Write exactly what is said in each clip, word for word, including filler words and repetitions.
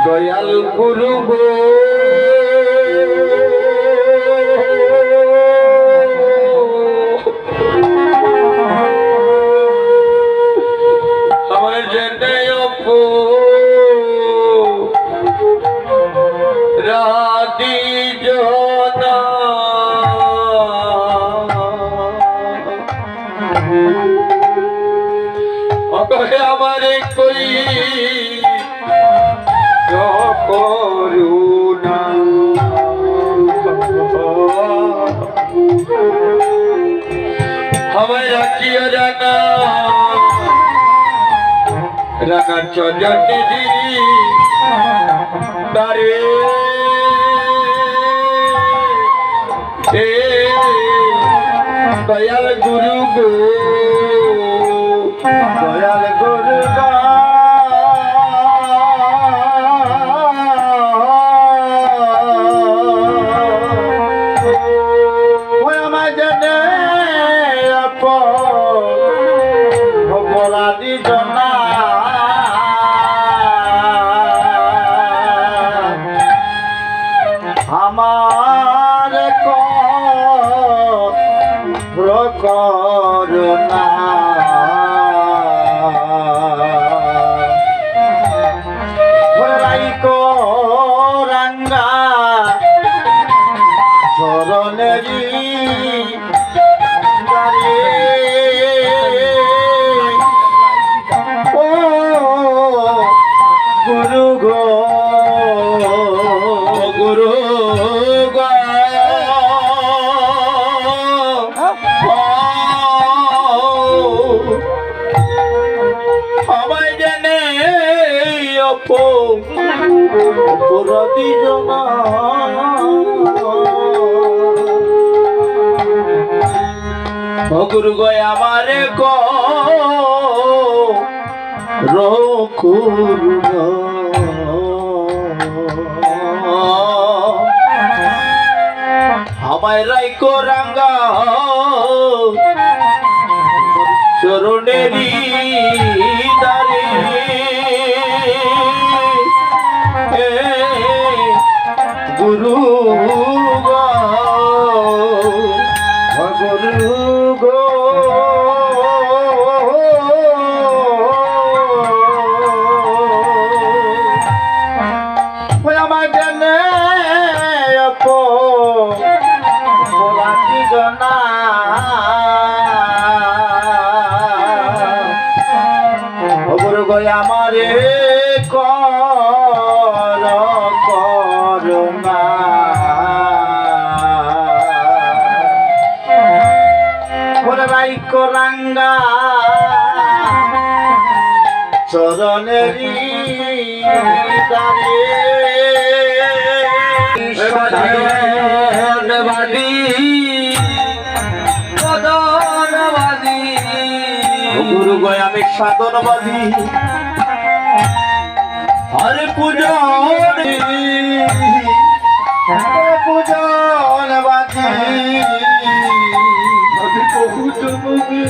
দয়াল গুরু গো, আমার যেন অপরাধী জনা। অগরে আমারে কই করুণা। আমায় রাখিও রাঙা, রাঙা চজনি দিদি বারে। এ দয়াল গুরু গো, দয়াল গুরু গো। ওই আমার জন্য অপ-, অপরাধী জনা। আমার করুণা। রাইকো রাঙ্গা চরণেরি ও গুরু গো, গুরু গো। আমায় জেনে অপ-, অপরাধী জনা। ও গুরু গো, আমারে করো করুণা। আমায় রাইকো রাঙ্গা চরণেরি দারে। গুরু গো, গুরু গো। ওই আমার জেনে অপ-, অপরাধী জনা। ও গুরু গো আমারে কর করুণা। ওরে রাইকো রাঙ্গা চরণেরি দারে। সাধনবাদী, সাধনবাদী। ও গুরু গো আমি সাধনবাদী। আরে পূজন, পূজনবাদী। আমি বহু জনমে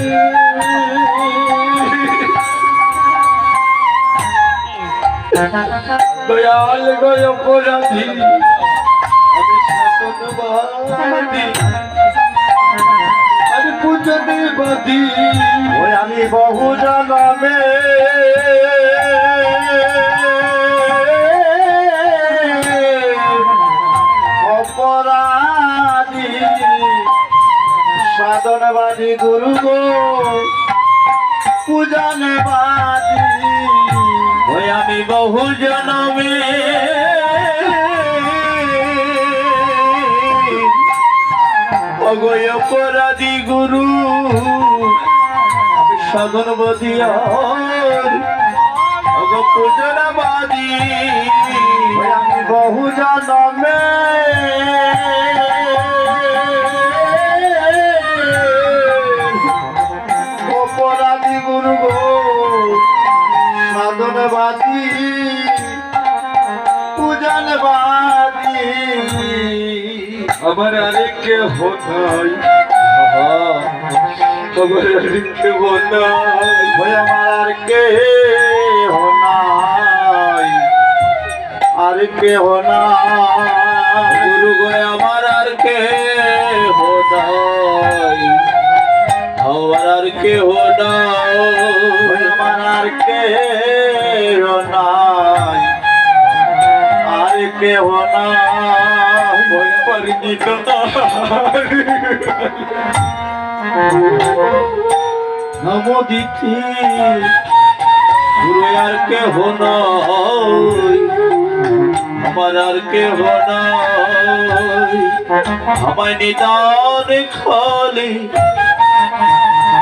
দয়াল গো অপরাধী, আমি সাধনবাদী, আমি পূজনবাদী। ওই আমি বহু জনমে অপরাধী, সাধনবাদী গুরু গো, পূজনবাদী। ওই আমি বহু জনমে অগো অপরাধী গুরু, আমি সাধনবাদী আর অগো পূজনবাদী। ওই আমি বহু জনমে অপরাধী গুরু গো, সাধনবাদী, পূজনবাদী। আমার আর কেহ নাই, আমার আর কেহ নাই। ওই আমার আর কেহ নাই। আর কেহ নাই। গুরু গো আমার আর কেহ নাই, আমার আর কেহ নাই। আমার আর কেহ নাই, আর কেহ নাই। ওই পরিচিত নমো দিতি। গুরু আর কেহ নাই, আমার আর কেহ নাই। আমায় নিদান খালি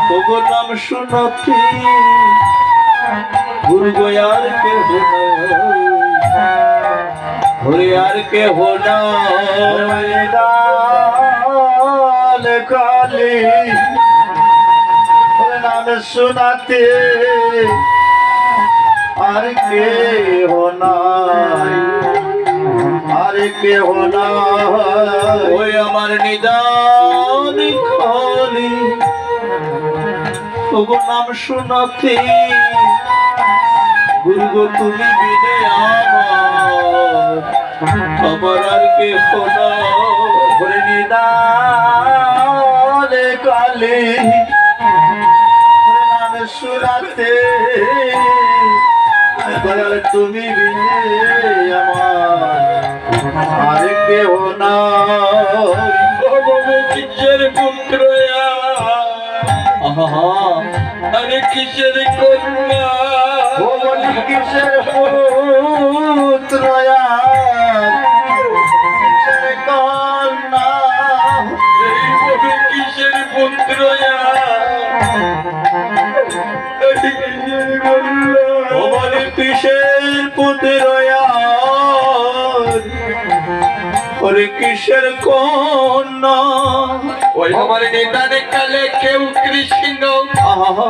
তবু নাম শুনাতে। গুরু গো আর কেহ নাই, ওরে আর কেহ নাই। নিদান খালি নাম শুনাতে আর কেহ নাই, আর কেহ নাই। ওই আমার নিদান খালি তবু নাম শুনাতে। গুরু গো তুমি বিনে আমার, আমার আর কেহ নাই। ওরে নিদান খালি নাম শুনাতে, দয়াল তুমি বিনে আমার আর কেহ নাই। ও বলে কিসের পুত্র আ-, আহা। আরে কিসের কন্যা? ও বলে কিসের পুত্র আ-, কিসের কন্যা? এই বলে কিসের পুত্র আ-, ও বলে কিসের পুত্র আর, ওরে কিসের কন্যা? ওই আমার নিদান কালে কেউ কৃষ্ণ, আহা।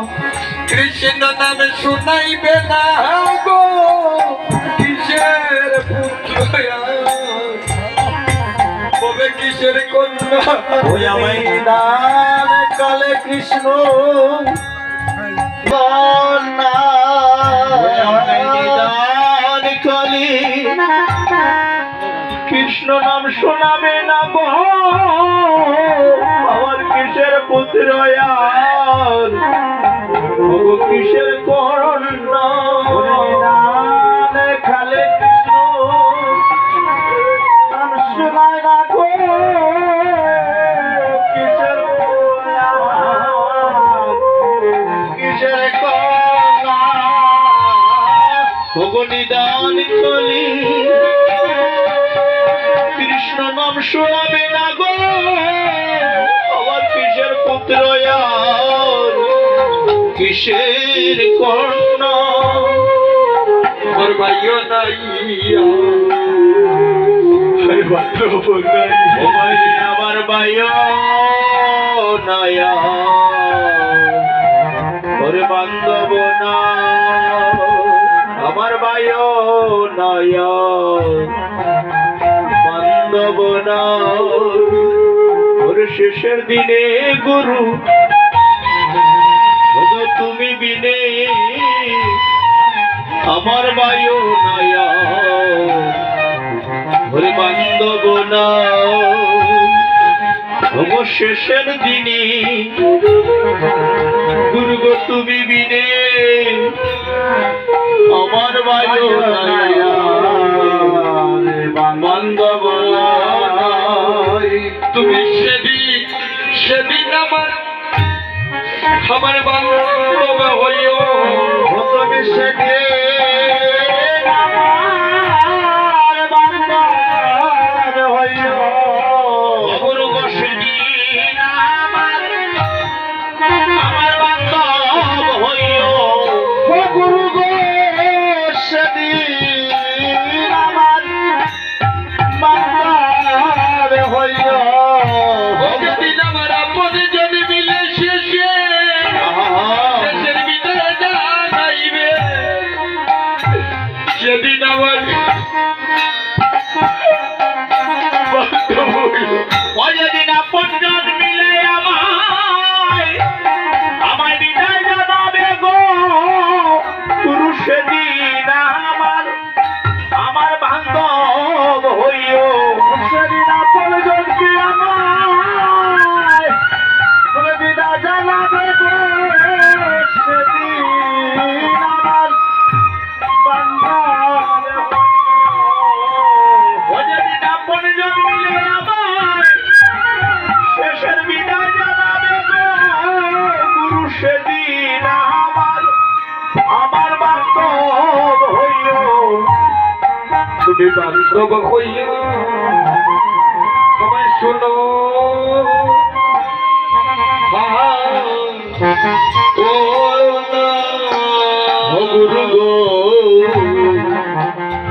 কৃষ্ণ নামে শুনাইবে না গো, কিসের পুত্র আর? তবে কিসের কন্যা? ওই আমায় নিদান কালে কৃষ্ণ কন্যা। ওই আমায় নিদান কালে কৃষ্ণ নাম শোনাবে না গো, আমার কিসের পুত্র আর? ওগো কিসের কন্যা? ওরে নিদান কালে কৃষ্ণ নাম শোনায় না গো, কিসের কন্যা? কিসের কন্যা? ওগো নিদান কালে কৃষ্ণ নাম শোনাবে না গো, আমার কিসের পুত্র আর কিসের কন্যা? আমার ভাইও নাই, আরে বান্ধব নাই। ও ভাই, আমার ভাইও নাই, ওরে বান্ধব না, আমার ভাইও নাই, বান্ধব না। ওরে শেষের দিনে গুরু, ওগো তুমি বিনে আমার ভাইও নাই, ওরে বান্ধব না। ওগো শেষের দিনে গুরু গো তুমি বিনে আমার ভাইও নাই, বান্ধব নাই। তুমি সেদিন, সেদিন আমার, আমার বান্ধব হইও। ও তুমি সেদিন আমার বান্ধব হইও। গুরু গো সেদিন আমার, আমার বান্ধব হইও। ও গুরু গো সেদিন আমার বান্দার হইও। ও যদি আমার আপন জন মিলে শেষে, আহা। শেষের ভিতরে জানাইবে। তুমি বান্ধব হইয়া আমায় শুনো। হা, ও না। ও গুরু গো,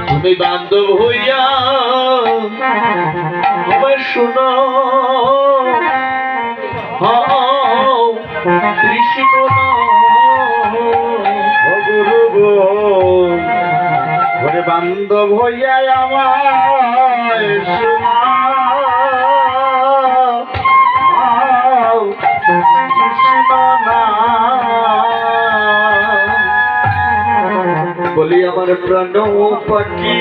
তুমি বান্ধব হইয়া আমায় শুনো। হা, কৃষ্ণ না। ও গুরু গো, ওরে বান্ধব হইয়া আমায় শোনাও, কৃষ্ণ না। বলি আমার প্রাণ পাখি,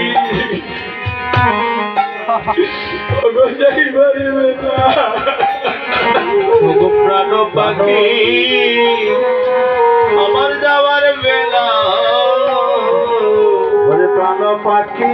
ওগো যাইবার বেটা। ওগো প্রাণ পাখি, আমার যাওয়ার বেলা। ওরে প্রাণ পাখি,